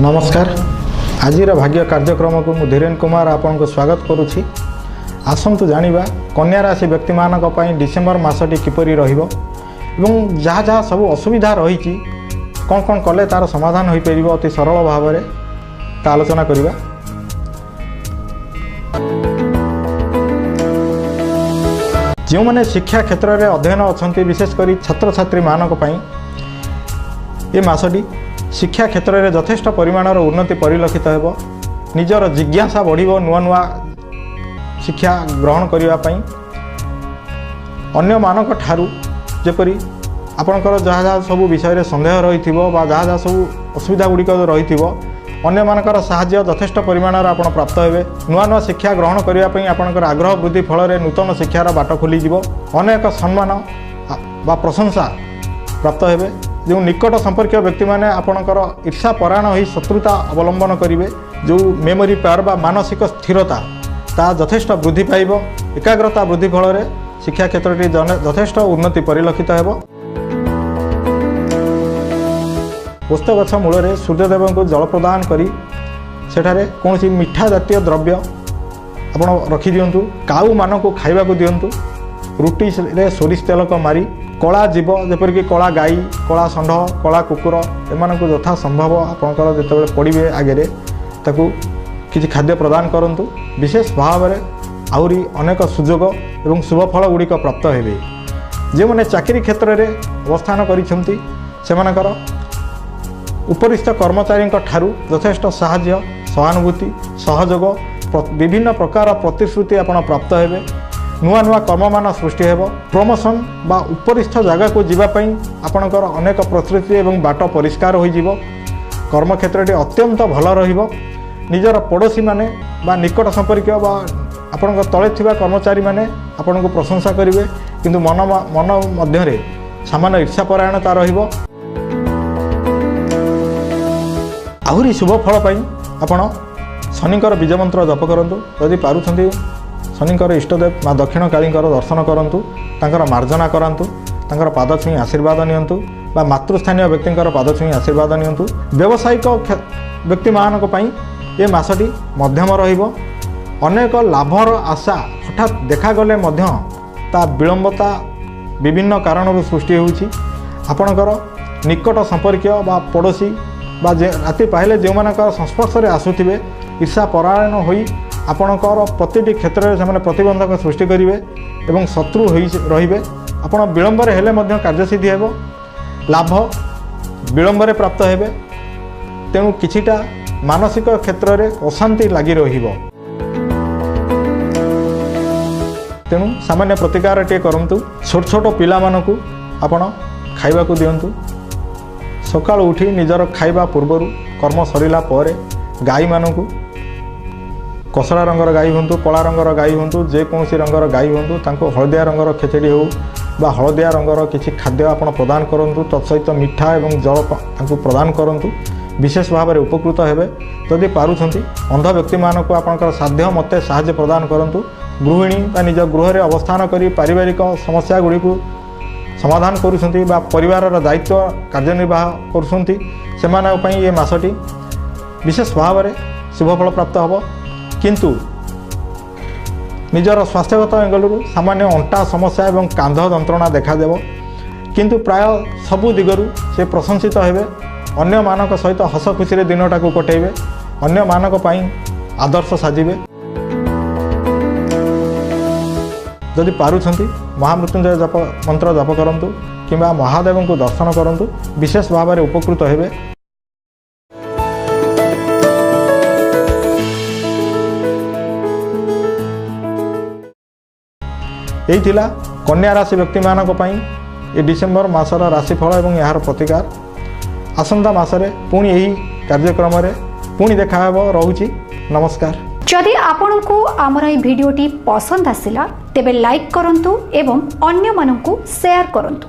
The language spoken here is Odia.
ନମସ୍କାର। ଆଜିର ଭାଗ୍ୟ କାର୍ଯ୍ୟକ୍ରମକୁ ମୁଁ ଧୀରେନ କୁମାର ଆପଣଙ୍କୁ ସ୍ୱାଗତ କରୁଛି। ଆସନ୍ତୁ ଜାଣିବା କନ୍ୟା ରାଶି ବ୍ୟକ୍ତିମାନଙ୍କ ପାଇଁ ଡିସେମ୍ବର ମାସଟି କିପରି ରହିବ ଏବଂ ଯାହା ଯାହା ସବୁ ଅସୁବିଧା ରହିଛି, କ'ଣ କ'ଣ କଲେ ତା'ର ସମାଧାନ ହୋଇପାରିବ, ଅତି ସରଳ ଭାବରେ ତା ଆଲୋଚନା କରିବା। ଯେଉଁମାନେ ଶିକ୍ଷା କ୍ଷେତ୍ରରେ ଅଧ୍ୟୟନ ଅଛନ୍ତି, ବିଶେଷ କରି ଛାତ୍ରଛାତ୍ରୀମାନଙ୍କ ପାଇଁ ଏ ମାସଟି ଶିକ୍ଷା କ୍ଷେତ୍ରରେ ଯଥେଷ୍ଟ ପରିମାଣର ଉନ୍ନତି ପରିଲକ୍ଷିତ ହେବ। ନିଜର ଜିଜ୍ଞାସା ବଢ଼ିବ ନୂଆ ନୂଆ ଶିକ୍ଷା ଗ୍ରହଣ କରିବା ପାଇଁ। ଅନ୍ୟମାନଙ୍କ ଠାରୁ ଯେପରି ଆପଣଙ୍କର ଯାହା ଯାହା ସବୁ ବିଷୟରେ ସନ୍ଦେହ ରହିଥିବ ବା ଯାହା ଯାହା ସବୁ ଅସୁବିଧା ଗୁଡ଼ିକ ରହିଥିବ, ଅନ୍ୟମାନଙ୍କର ସାହାଯ୍ୟ ଯଥେଷ୍ଟ ପରିମାଣର ଆପଣ ପ୍ରାପ୍ତ ହେବେ। ନୂଆ ନୂଆ ଶିକ୍ଷା ଗ୍ରହଣ କରିବା ପାଇଁ ଆପଣଙ୍କର ଆଗ୍ରହ ବୃଦ୍ଧି ଫଳରେ ନୂତନ ଶିକ୍ଷାର ବାଟ ଖୋଲିଯିବ। ଅନେକ ସମ୍ମାନ ବା ପ୍ରଶଂସା ପ୍ରାପ୍ତ ହେବେ। ଯେଉଁ ନିକଟ ସମ୍ପର୍କୀୟ ବ୍ୟକ୍ତିମାନେ ଆପଣଙ୍କର ଈର୍ଷା ପରାୟଣ ହୋଇ ଶତ୍ରୁତା ଅବଲମ୍ବନ କରିବେ। ଯେଉଁ ମେମୋରି ପାୱାର ବା ମାନସିକ ସ୍ଥିରତା, ତାହା ଯଥେଷ୍ଟ ବୃଦ୍ଧି ପାଇବ। ଏକାଗ୍ରତା ବୃଦ୍ଧି ଫଳରେ ଶିକ୍ଷା କ୍ଷେତ୍ରଟି ଯଥେଷ୍ଟ ଉନ୍ନତି ପରିଲକ୍ଷିତ ହେବ। ଓସ୍ତ ଗଛ ମୂଳରେ ସୂର୍ଯ୍ୟଦେବଙ୍କୁ ଜଳ ପ୍ରଦାନ କରି ସେଠାରେ କୌଣସି ମିଠା ଜାତୀୟ ଦ୍ରବ୍ୟ ଆପଣ ରଖିଦିଅନ୍ତୁ। କାଉମାନଙ୍କୁ ଖାଇବାକୁ ଦିଅନ୍ତୁ। ରୁଟିରେ ସୋରିଷ ତେଲକ ମାରି କଳା ଜୀବ ଯେପରିକି କଳା ଗାଈ, କଳା ଷଣ୍ଢ, କଳା କୁକୁର, ଏମାନଙ୍କୁ ଯଥା ସମ୍ଭବ ଆପଣଙ୍କର ଯେତେବେଳେ ପଡ଼ିବେ ଆଗରେ ତାକୁ କିଛି ଖାଦ୍ୟ ପ୍ରଦାନ କରନ୍ତୁ। ବିଶେଷ ଭାବରେ ଆହୁରି ଅନେକ ସୁଯୋଗ ଏବଂ ଶୁଭଫଳ ଗୁଡ଼ିକ ପ୍ରାପ୍ତ ହେବେ। ଯେଉଁମାନେ ଚାକିରି କ୍ଷେତ୍ରରେ ଅବସ୍ଥାନ କରିଛନ୍ତି, ସେମାନଙ୍କର ଉପରିସ୍ଥ କର୍ମଚାରୀଙ୍କ ଠାରୁ ଯଥେଷ୍ଟ ସାହାଯ୍ୟ, ସହାନୁଭୂତି, ସହଯୋଗ, ବିଭିନ୍ନ ପ୍ରକାର ପ୍ରତିଶ୍ରୁତି ଆପଣ ପ୍ରାପ୍ତ ହେବେ। ନୂଆ ନୂଆ କର୍ମମାନ ସୃଷ୍ଟି ହେବ। ପ୍ରମୋସନ୍ ବା ଉପରିସ୍ଥ ଜାଗାକୁ ଯିବା ପାଇଁ ଆପଣଙ୍କର ଅନେକ ପ୍ରସ୍ତୁତି ଏବଂ ବାଟ ପରିଷ୍କାର ହୋଇଯିବ। କର୍ମକ୍ଷେତ୍ରଟି ଅତ୍ୟନ୍ତ ଭଲ ରହିବ। ନିଜର ପଡ଼ୋଶୀମାନେ ବା ନିକଟ ସମ୍ପର୍କୀୟ ବା ଆପଣଙ୍କ ତଳେ ଥିବା କର୍ମଚାରୀମାନେ ଆପଣଙ୍କୁ ପ୍ରଶଂସା କରିବେ, କିନ୍ତୁ ମନ ମଧ୍ୟରେ ସାମାନ୍ୟ ଈର୍ଷାପରାୟଣତା ରହିବ। ଆହୁରି ଶୁଭ ଫଳ ପାଇଁ ଆପଣ ଶନିଙ୍କର ବୀଜମନ୍ତ୍ର ଜପ କରନ୍ତୁ। ଯଦି ପାରୁଛନ୍ତି ଶନିଙ୍କର ଇଷ୍ଟଦେବ ମା ଦକ୍ଷିଣ କାଳୀଙ୍କର ଦର୍ଶନ କରନ୍ତୁ, ତାଙ୍କର ମାର୍ଜନା କରାନ୍ତୁ, ତାଙ୍କର ପାଦ ଛୁଇଁ ଆଶୀର୍ବାଦ ନିଅନ୍ତୁ ବା ମାତୃସ୍ଥାନୀୟ ବ୍ୟକ୍ତିଙ୍କର ପାଦ ଛୁଇଁ ଆଶୀର୍ବାଦ ନିଅନ୍ତୁ। ବ୍ୟବସାୟିକ ବ୍ୟକ୍ତିମାନଙ୍କ ପାଇଁ ଏ ମାସଟି ମଧ୍ୟମ ରହିବ। ଅନେକ ଲାଭର ଆଶା ହଠାତ୍ ଦେଖାଗଲେ ମଧ୍ୟ ତା ବିଳମ୍ବତା ବିଭିନ୍ନ କାରଣରୁ ସୃଷ୍ଟି ହେଉଛି। ଆପଣଙ୍କର ନିକଟ ସମ୍ପର୍କୀୟ ବା ପଡ଼ୋଶୀ ବା ରାତି ପାହିଲେ ଯେଉଁମାନଙ୍କର ସଂସ୍ପର୍ଶରେ ଆସୁଥିବେ, ଈର୍ଷା ପରାୟଣ ହୋଇ ଆପଣଙ୍କର ପ୍ରତିଟି କ୍ଷେତ୍ରରେ ସେମାନେ ପ୍ରତିବନ୍ଧକ ସୃଷ୍ଟି କରିବେ ଏବଂ ଶତ୍ରୁ ହୋଇ ରହିବେ। ଆପଣ ବିଳମ୍ବରେ ହେଲେ ମଧ୍ୟ କାର୍ଯ୍ୟସିଦ୍ଧି ହେବ, ଲାଭ ବିଳମ୍ବରେ ପ୍ରାପ୍ତ ହେବେ। ତେଣୁ କିଛିଟା ମାନସିକ କ୍ଷେତ୍ରରେ ଅଶାନ୍ତି ଲାଗି ରହିବ। ତେଣୁ ସାମାନ୍ୟ ପ୍ରତିକାରଟିଏ କରନ୍ତୁ। ଛୋଟ ଛୋଟ ପିଲାମାନଙ୍କୁ ଆପଣ ଖାଇବାକୁ ଦିଅନ୍ତୁ। ସକାଳୁ ଉଠି ନିଜର ଖାଇବା ପୂର୍ବରୁ, କର୍ମ ସରିଲା ପରେ ଗାଈମାନଙ୍କୁ, କସରା ରଙ୍ଗର ଗାଈ ହୁଅନ୍ତୁ, କଳା ରଙ୍ଗର ଗାଈ ହୁଅନ୍ତୁ, ଯେକୌଣସି ରଙ୍ଗର ଗାଈ ହୁଅନ୍ତୁ, ତାଙ୍କୁ ହଳଦିଆ ରଙ୍ଗର ଖେଚେଡ଼ି ହେଉ ବା ହଳଦିଆ ରଙ୍ଗର କିଛି ଖାଦ୍ୟ ଆପଣ ପ୍ରଦାନ କରନ୍ତୁ। ତତ୍ସହିତ ମିଠା ଏବଂ ଜଳ ତାଙ୍କୁ ପ୍ରଦାନ କରନ୍ତୁ। ବିଶେଷ ଭାବରେ ଉପକୃତ ହେବେ। ଯଦି ପାରୁଛନ୍ତି ଅନ୍ଧ ବ୍ୟକ୍ତିମାନଙ୍କୁ ଆପଣଙ୍କର ସାଧ୍ୟ ମତେ ସାହାଯ୍ୟ ପ୍ରଦାନ କରନ୍ତୁ। ଗୃହିଣୀ ବା ନିଜ ଗୃହରେ ଅବସ୍ଥାନ କରି ପାରିବାରିକ ସମସ୍ୟା ଗୁଡ଼ିକୁ ସମାଧାନ କରୁଛନ୍ତି ବା ପରିବାରର ଦାୟିତ୍ୱ କାର୍ଯ୍ୟନିର୍ବାହ କରୁଛନ୍ତି, ସେମାନଙ୍କ ପାଇଁ ଏ ମାସଟି ବିଶେଷ ଭାବରେ ଶୁଭଫଳ ପ୍ରାପ୍ତ ହେବ। କିନ୍ତୁ ନିଜର ସ୍ୱାସ୍ଥ୍ୟଗତ ଆଙ୍ଗଲରୁ ସାମାନ୍ୟ ଅଣ୍ଟା ସମସ୍ୟା ଏବଂ କାନ୍ଧ ଯନ୍ତ୍ରଣା ଦେଖାଦେବ, କିନ୍ତୁ ପ୍ରାୟ ସବୁ ଦିଗରୁ ସେ ପ୍ରଶଂସିତ ହେବେ। ଅନ୍ୟମାନଙ୍କ ସହିତ ହସ ଖୁସିରେ ଦିନଟାକୁ କଟେଇବେ, ଅନ୍ୟମାନଙ୍କ ପାଇଁ ଆଦର୍ଶ ସାଜିବେ। ଯଦି ପାରୁଛନ୍ତି ମହାମୃତ୍ୟୁଞ୍ଜୟ ଜପ ମନ୍ତ୍ର ଜପ କରନ୍ତୁ କିମ୍ବା ମହାଦେବଙ୍କୁ ଦର୍ଶନ କରନ୍ତୁ, ବିଶେଷ ଭାବରେ ଉପକୃତ ହେବେ। ଏଇ ଥିଲା କନ୍ୟା ରାଶି ବ୍ୟକ୍ତିମାନଙ୍କ ପାଇଁ ଏ ଡିସେମ୍ବର ମାସର ରାଶିଫଳ ଏବଂ ଏହାର ପ୍ରତିକାର। ଆସନ୍ତା ମାସରେ ପୁଣି ଏହି କାର୍ଯ୍ୟକ୍ରମରେ ପୁଣି ଦେଖାହେବ। ରହୁଛି, ନମସ୍କାର। ଯଦି ଆପଣଙ୍କୁ ଆମର ଏହି ଭିଡ଼ିଓଟି ପସନ୍ଦ ଆସିଲା, ତେବେ ଲାଇକ୍ କରନ୍ତୁ ଏବଂ ଅନ୍ୟମାନଙ୍କୁ ସେୟାର କରନ୍ତୁ।